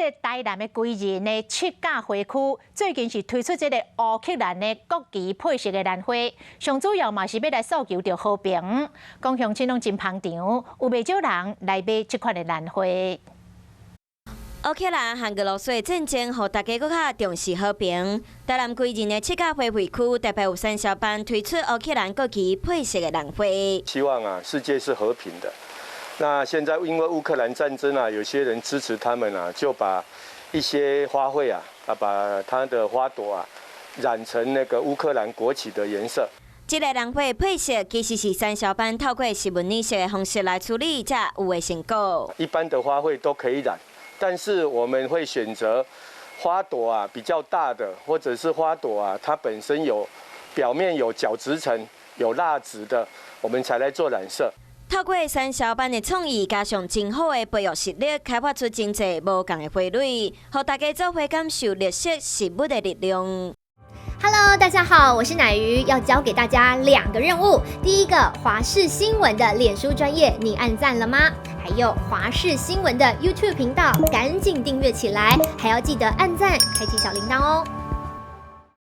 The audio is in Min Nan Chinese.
這个台南的歸仁的七甲花區，最近是推出這个烏克蘭的國旗配色的蘭花，上主要嘛是欲來訴求著和平。講鄉親攏真捧場，有袂少人來買這款的蘭花。烏克蘭和俄羅斯的戰爭，予大家閣較重視和平。台南歸仁的七甲花卉區特別有產銷班推出烏克蘭國旗配色的蘭花。希望啊，世界是和平的。那現在因為烏克蘭戰爭啊，有些人支持他們啊，就把一些花卉啊，把它的花朵啊染成那個烏克蘭國旗的顏色。這个蘭花配色其實是產銷班透過食物染色的方式來處理，才有的成果。一般的花卉都可以染，但是我們會選擇花朵啊比較大的，或者是花朵啊它本身有表面有角質層、有蠟質的，我們才來做染色。透過產銷班的創意，加上真好的培育實力，開發出真濟無仝的花蕊，予大家做伙感受綠色食物的力量。 Hello，大家好，我是乃瑜，要交給大家兩個任務。第一個，華視新聞的臉書專頁，你按讚了嗎？還有華視新聞的 YouTube 頻道，趕緊訂閱起來，還要記得按讚，開啟小鈴鐺哦。